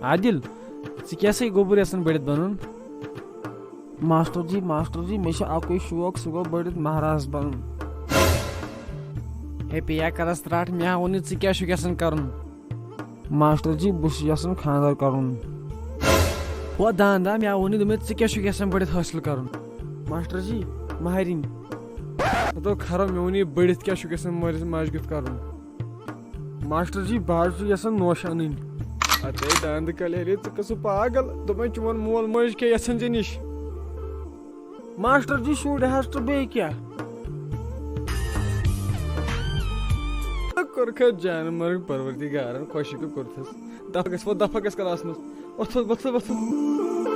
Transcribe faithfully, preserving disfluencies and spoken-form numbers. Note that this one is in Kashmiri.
عادل، ژٕ کیٛاہ سا گوٚبُر یژھان بٔڑِتھ بنُن؟ ماسٹر جی، ماسٹر جی، مےٚ چھُ اکُے شوق، سُہ گوٚو بٔڑِتھ مہراز بنُن۔ ہے پیا، کرس تراٹھ، مےٚ ہا ووٚن نہٕ ژٕ کیٛاہ چھُکھ یژھان کرُن۔ ماسٹر جی، بہٕ چھُس یژھان خانٛدر کرُن۔ ہو دان دا، مےٚ ہا ووٚن نہٕ، دوٚپمَے ژٕ کیٛاہ چھُکھ یژھان بٔڑِتھ حٲصِل کرُن؟ ماسٹر جی، مہرِنۍ۔ مےٚ دوٚپ خرو، مےٚ ووٚن یہِ بٔڑِتھ کیٛاہ چھُکھ یژھان مٲلِس ماجہِ کیُتھ کرُن؟ ماسٹر جی، بہٕ حظ چھُس یژھان نوش انٕنۍ۔ اتے داندٕ کلیرے، ژٕ کس پاگل؟ دوٚپمَے چون مول مٲج کیٛاہ یژھان ژےٚ نِش؟ ماسٹر جی، شُرۍ حظ تہٕ بیٚیہِ کیٛاہ؟ کوٚرکھا جانہٕ مرگ پروردگارن خۄشِک کوٚرتھس۔ دفعہ گژھ وۄتھ، دفعہ گژھ کلاس منٛز۔ وۄتھ، وۄتھ، وۄتھ، وۄتھ۔